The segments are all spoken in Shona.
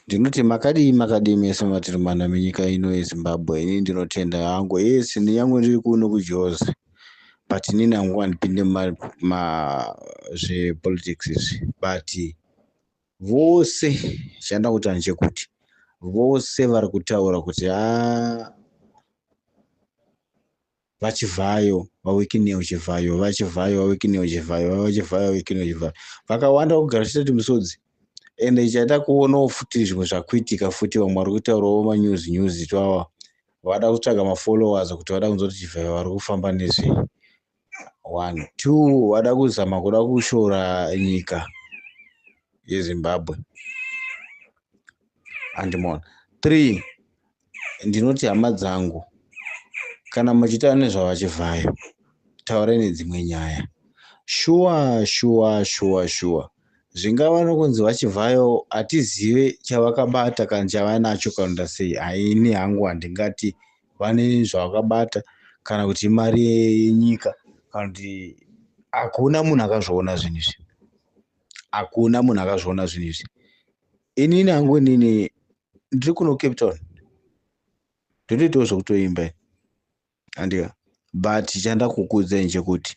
Ndinoti makadii makadii mese matiri mana menyika ino yeZimbabwe. Ini ndinotenda hangu. Yes, nyangwe ndiri kuno kuJozi, but inini hangu handipinde zvepolitics izvi, but vose chanda kutaura ndechekuti vose vari kutaura kuti ha, VaChivhayo, vaWicknell Chivhayo, VaChivhayo, vaWicknell Chivhayo, VaChivhayo, vaWicknell Chivhayo, vakawanda kugara chitati misodzi. Ende chaida kuonawo futi zvimwe zvakuitika futi, vamwe vari kutaurawo manews news twawa, vada kutsvaga mafollowers kuti vada kunzwa kuti Chivhayo vari kufamba nezvei. One, two, vada kuzama kuda kushora nyika yeZimbabwe, andimona. Three, ndinoti hama dzangu, kana muchitaura nezvavaChivhayo, taurai nedzimwe nyaya. Shuwa shuwa shuwa shuwa, zvingava nokunzi VaChivhayo hatizive chavakabata kana chavanacho kana sei. Haini hangu handingati vane zvavakabata kana kuti imari yenyika kana kuti hakuna munhu akazviona zvinhu izvi, hakuna munhu akazviona zvinhu izvi. Inini hangu, inini ndiri kuno Cape Town, ndotoitawo zvekutoimba, andika, but chandakukuudzai ndechekuti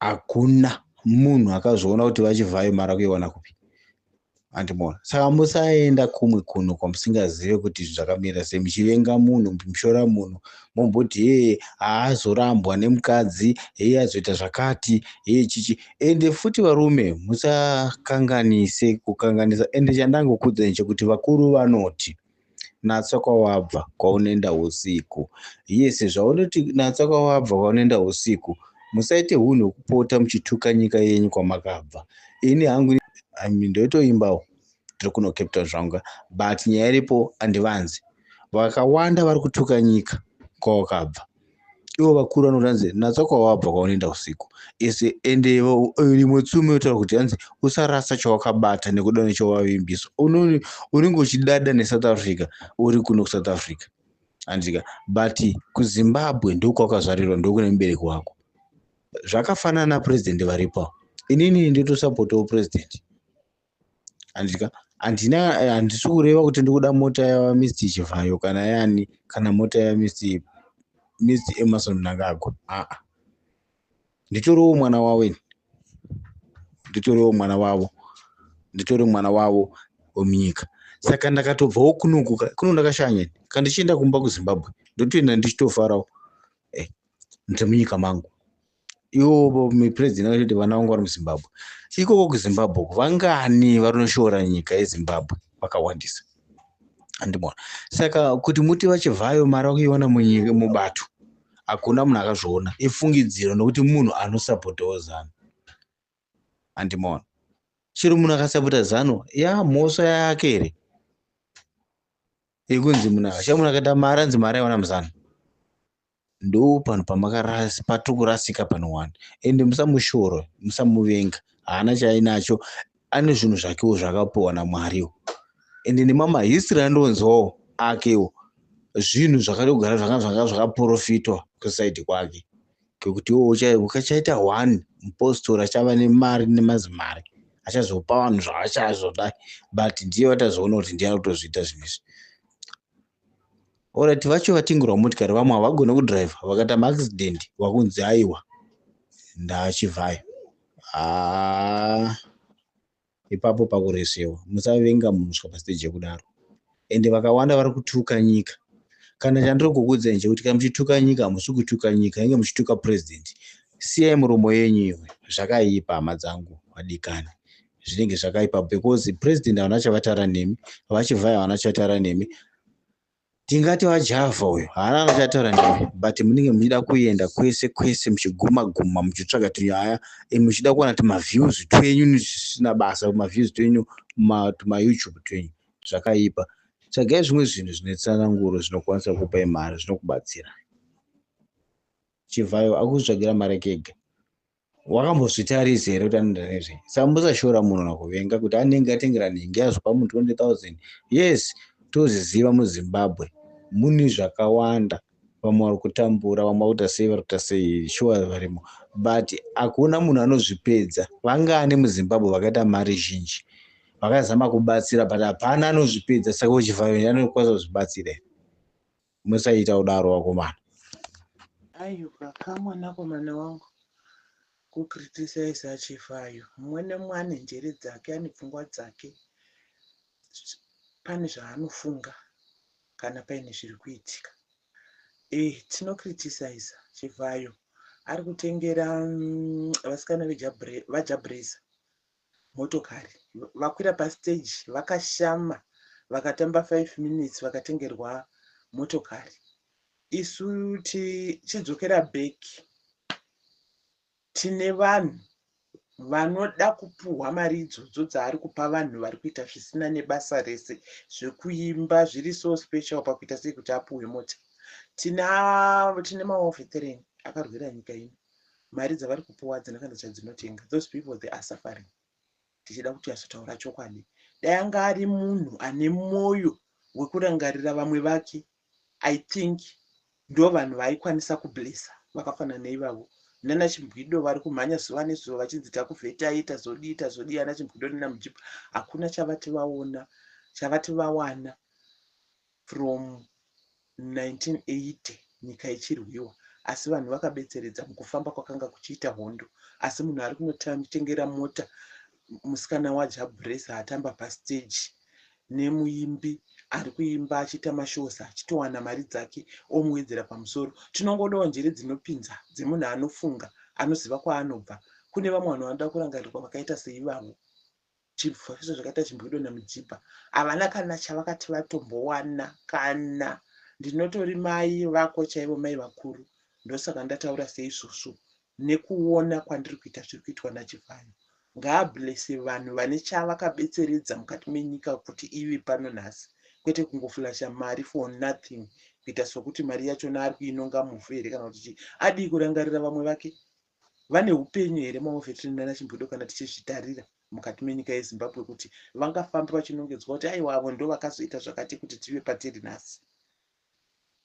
hakuna munhu akazviona kuti VaChivhayo mari kuiwana kupi, andimona. Saka musaenda kumwe kunhu kwamusingazive kuti zvakamira sei, muchivenga munhu, muchishora munhu, momboti hee, haazorambwa nemukadzi, hee, azoita zvakati, hee, chichi. Ende futi varume, musakanganise kukanganisa. Ende chandangokuudzai ndechekuti vakuru vanoti natsa kwawabva kwaunoenda usiku. Yes, zvaunoti natsa kwawabva kwaunoenda usiku, musaite hunhu hwekupota muchituka nyika yenyu kwamakabva. Ini hangu ndotoimbawo, ndiri kuno Cape Town zvangu, but nyaya iripo handivanzi. Vakawanda vari kutuka nyika kwawakabva. Ivo vakuru vanoti hanzi natsa kwawabva kwaunoenda usiku ese. Ende rimwe tsumo yotaura kuti hanzi usarasa chawakabata nekuda nechawavimbiswa. Unenge uchidada neSouth Africa uri kuno kuSouth Africa, handika, but kuZimbabwe ndokwakazvarirwa, ndokune mubereki wako. Zvakafanana napurezidendi varipo. Inini ndotosapotawo purezidendi, handika. Handina, handisi kureva kuti ndikuda mota yaMr Chivhayo kana yani, kana mota yaMr Emmerson Mnangagwa. Aa, nditoriwo mwana wavo ini, nditoriwo mwana wavo, nditori mwana wavo wemunyika. Saka ndakatobvawo kunoku kuno, ndakashanya, kana ndichienda kumba kuZimbabwe ndotoenda ndichitofarawo. Ndiri munyika mangu. Ivo mupurezidendi vakatoti vana vangu vari muZimbabwe. Ikoko kuZimbabwe vangani varinoshora nyika yeZimbabwe? Vakawandisa, andimona. Saka kuti muti VaChivhayo mari vakuiona munyika mubato, hakuna munhu akazviona, ifungidziro, nokuti munhu anosapotawo ZANU, andimona. Chero munhu akasapota ZANU, yamhosva yake here yekunzi munhu akasha, munhu akaita mari, anzi mari aiwana muZANU? Ndo panhu patiri kurasika pano one. Ende musamushora, musamuvenga, haana chaainacho, ane zvinhu zvakewo zvakapiwa naMwariwo. Ende nemamahistory andonzwawo akewo, zvinhu zvakatogara zvanga zvakaprofitwa kuside kwake, kekuti iwo ukachaita one mupostori achava nemari nemazimari, achazopa vanhu zvaachazodai, but ndiye vatazoona kuti ndiye arikutozviita zvinhu izvi. Alright, vacho vatengerwa motikari, vamwe havagoni kudhiraivha, vakaita maaccident vakunzi aiwa, ndaChivhayo. Haa, ipapo pakuresewa. Musavenga munhu kusvika pastage yekudaro. Ende vakawanda vari kutuka nyika. Kana chandiri kukuudzai ndechekuti kana muchituka nyika, hamusi kutuka nyika, inge muchituka purezidendi. Siyai muromo yenyu iwe. Zvakaipa, hama dzangu vadikani, zvinenge zvakaipa, because purezidendi havana chavataura nemi, VaChivhayo havana chavataura nemi, tingati vaJavha uyo haana chataura nemi, but munenge muchida kuenda kwese kwese, muchiguma guma, muchitsvaga tunyaya, muchida kuwana tumaviews twenyu zvisina basa, maviews twenyu, tumaYouTube twenyu. Zvakaipa. Tsvagai zvimwe zvinhu zvine tsananguro, zvinokwanisa kukupai mari, zvinokubatsira. Chivhayo akuzvitsvagira mari yake ega. Wakambozvitarisa here kuti anoenda nezvei? Saka musashora munhu nakuvenga kuti anenge atengera nhingi, azopa munhu 20,000. Yes, tozviziva muZimbabwe mune zvakawanda, vamwe vari kutambura, vamwe vari kuita sei, vari kuita sei, shuwa varimo, but hakuna munhu anozvipedza. Vangani muZimbabwe vakaita mari zhinji? Vakazama kubatsira, but hapana anozvipedza. Saka uChivhayo anokwanisa kuzvibatsira here? Musaita kudaro, vakomana. Aiwa kamwanakomana wangu, kucriticiza Chivhayo, mumwe nemumwe ane njere dzake, ane pfungwa dzake, pane zvaanofunga kana paine zviri kuitika. Tinocriticiza Chivhayo ari kutengera vasikana vaJabreza motokari. Vakwira pastage, vakashama, vakatamba 5 minutes, vakatengerwa motokari. Isu tichidzokera back, tine vanhu vanoda kupuhwa mari idzodzo dzaari kupa vanhu vari kuita zvisina nebasa rese, zvekuimba zviri so special pakuita sei kuti apuhwe mota. Tine mawar veteran akarwira nyika ino, mari dzavari kupuwa hadzina kana chadzinotenga. Those people, they are suffering. Tichida kuti azotaura chokwadi, dai anga ari munhu ane mwoyo wekurangarira vamwe vake, I think ndo vanhu vaikwanisa kublessa vakafanana neivavo. Nana Chimbwido vari kumhanya zuva nezuva vachinzi takuvhetai, tazodii, tazodii. Ana Chimbwido nanaMujibha hakuna chavati vaona, chavati vawana from 1980 nyika ichirwiwa, asi vanhu vakabetseredza mukufamba kwakanga kuchiita hondo. Asi munhu ari kunotengera mota musikana waJabresa atamba pastage, nemuimbi ari kuimba achiita mashows achitowana mari dzake, omuwedzera pamusoro. Tinongodawo njere dzinopinza dzemunhu anofunga, anoziva kwaanobva. Kune vamwe vanhu vanoda kurangarirwa vakaita seivavo. Chifaniso zvakaita Chimbwido naMujibha, havana kana chavakati vatombowana. Kana ndinotori mai vako chaivo, mai vakuru, ndosaka ndataura seizvozvo nekuona kwandiri kuita zviri kuitwa naChivhayo. Ngaablesse vanhu vane chavakabetseredza mukati menyika kuti ive pano nhasi, kwete kungoflasha mari for nothing, kuita sokuti mari yachona ari kuinonga muvhu here kana kuti chii. Adii kurangarira vamwe vake vane upenyu here, mawar veteran nanaChimbwido, kana tichizvitarira mukati menyika yeZimbabwe, kuti vangafambe vachinongedzwa kuti aiwa, avo ndo vakazoita zvakati kuti tive patiri nhasi?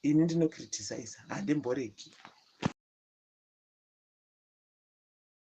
Ini ndinocriticiza, handimboregi.